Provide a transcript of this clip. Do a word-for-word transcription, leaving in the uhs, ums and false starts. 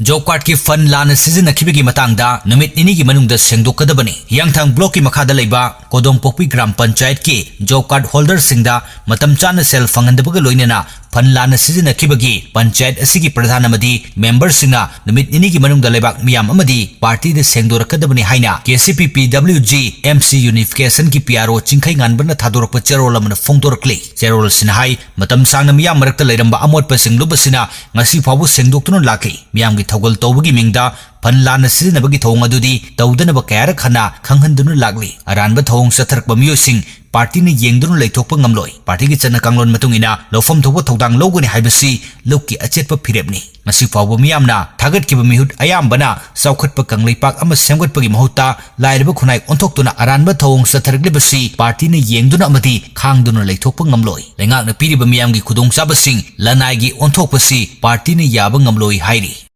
Job ꯀꯥꯔꯗꯀꯤ ꯐꯟ ꯂꯥꯟꯅ ꯁꯤꯖꯤꯟꯅꯈꯤꯕꯒꯤ ꯃꯇꯥꯡꯗ ꯅꯨꯃꯤꯠ ꯅꯤꯅꯤꯒꯤ ꯃꯅꯨꯡꯗ ꯁꯦꯡꯗꯣꯛꯀꯗꯕꯅꯤ꯫ ꯍꯤꯌꯥꯡꯊꯥꯡ ꯕ꯭ꯂꯣꯛꯀꯤ ꯃꯈꯥꯗ ꯂꯩꯕ ꯀꯣꯗꯣꯡꯄꯣꯛꯄꯤ ꯒ꯭ꯔꯥꯝ ꯄꯟꯆꯥꯌꯠꯀꯤ ꯖꯣꯕ ꯀꯥꯔꯗ ꯍꯣꯜꯗꯔꯁꯤꯡꯗ ꯃꯇꯝ ꯆꯥꯅ ꯁꯦꯜ ꯐꯪꯍꯟꯗꯕꯒ ꯂꯣꯏꯅꯅ ꯐꯟ ꯂꯥꯟꯅ ꯁꯤꯖꯤꯟꯅꯈꯤꯕꯒꯤ ꯄꯟꯆꯥꯌꯠ ꯑꯁꯤꯒꯤ ꯄ꯭ꯔꯙꯥꯟ ꯑꯃꯗꯤ ꯃꯦꯝꯕꯔꯁꯤꯡꯅ ꯅꯨꯃꯤꯠ ꯅꯤꯅꯤꯒꯤ ꯃꯅꯨꯡꯗ ꯂꯩꯕꯥꯛ ꯃꯤꯌꯥꯝ ꯑꯃꯗꯤ ꯄꯥꯔꯇꯤꯗ ꯁꯦꯡꯗꯣꯔꯛꯀꯗꯕꯅꯤ ꯍꯥꯏꯅ ꯀꯦ ꯁꯤ ꯄꯤ ꯄꯤ W G M C ꯌꯨꯅꯤꯐꯤꯀꯦꯁꯟꯒꯤ P R ꯑꯣ ꯆꯤꯡꯈꯩ ꯉꯥꯟꯕꯅ ꯊꯥꯗꯣꯔꯛꯄ ꯆꯦꯔꯣꯜ ꯑꯃꯅ ꯐꯣꯡꯗꯣꯔꯛꯂꯤ꯫ ꯆꯦꯔꯣꯜ ꯑꯁꯤꯅ ꯍꯥꯏ, ꯃꯇꯝ ꯁꯥꯡꯅ ꯃꯤꯌꯥꯝ ꯃꯔꯛꯇ ꯂꯩꯔꯝꯕ ꯑꯃꯣꯠꯄꯁꯤꯡ ꯂꯨꯞ ꯑꯁꯤꯅ ꯉꯁꯤ ꯐꯥꯎꯕ ꯁꯦꯡꯗꯣꯛꯇꯨꯅ ꯂꯥꯛꯂꯤ꯫ ꯃꯤꯌꯥꯝꯒꯤ ꯊꯧꯒꯜ ꯇꯧꯕꯒꯤ ꯃꯤꯡꯗ ꯐꯟ ꯂꯥꯟꯅ ꯁꯤꯖꯤꯟꯅꯕꯒꯤ ꯊꯧꯑꯣꯡ ꯑꯗꯨꯗꯤ ꯇꯧꯗꯅꯕ ꯀꯌꯥꯔꯛ ꯍꯟꯅ ꯈꯪꯍꯟꯗꯨꯅ ꯂꯥꯛꯂꯤ꯫ ꯑꯔꯥꯟꯕ ꯊꯧꯑꯣꯡ ꯆꯠꯊꯔꯛꯄ ꯃꯤꯑꯣꯏꯁꯤꯡ ꯄꯥꯔꯇꯤꯅ ꯌꯦꯡꯗꯨꯅ ꯂꯩꯊꯣꯛꯄ ꯉꯝꯂꯣꯏ꯫ ꯄꯥꯔꯇꯤꯒꯤ ꯆꯠꯅ ꯀꯥꯡꯂꯣꯟ ꯃꯇꯨꯡ ꯏꯟꯅ ꯂꯧꯐꯝ ꯊꯣꯛꯄ ꯊꯧꯗꯥꯡ ꯂꯧꯒꯅꯤ ꯍꯥꯏꯕꯁꯤ ꯂꯨꯞꯀꯤ ꯑꯆꯦꯠꯄ ꯐꯤꯔꯦꯞꯅꯤ꯫ ꯉꯁꯤ ꯐꯥꯎꯕ ꯃꯤꯌꯥꯝꯅ ꯊꯥꯒꯠꯈꯤꯕ ꯃꯤꯍꯨꯠ ꯑꯌꯥꯝꯕꯅ ꯆꯥꯎꯈꯠꯄ ꯀꯪꯂꯩꯄꯥꯛ ꯑꯃ ꯁꯦꯝꯒꯠꯄꯒꯤ ꯃꯍꯨꯠꯇ ꯂꯥꯏꯔꯕ ꯈꯨꯟꯅꯥꯏ ꯑꯣꯟꯊꯣꯛꯇꯨꯅ ꯑꯔꯥꯟꯕ ꯊꯧꯑꯣꯡ ꯆꯠꯊꯔꯛꯂꯤꯕꯁꯤ ꯄꯥꯔꯇꯤꯅ ꯌꯦꯡꯗꯨꯅ ꯑꯃꯗꯤ ꯈꯥꯡꯗꯨꯅ ꯂꯩꯊꯣꯛꯄ ꯉꯝꯂꯣꯏ꯫ ꯂꯩꯉꯥꯛꯅ ꯄꯤꯔꯤꯕ ꯃꯤꯌꯥꯝꯒꯤ ꯈꯨꯗꯣꯡꯆꯥꯕꯁꯤꯡ ꯂꯅꯥꯏꯒꯤ ꯑꯣꯟꯊꯣꯛꯄꯁꯤ ꯄꯥꯔꯇꯤꯅ ꯌꯥꯕ ꯉꯝꯂꯣꯏ ꯍꯥꯏꯔꯤ꯫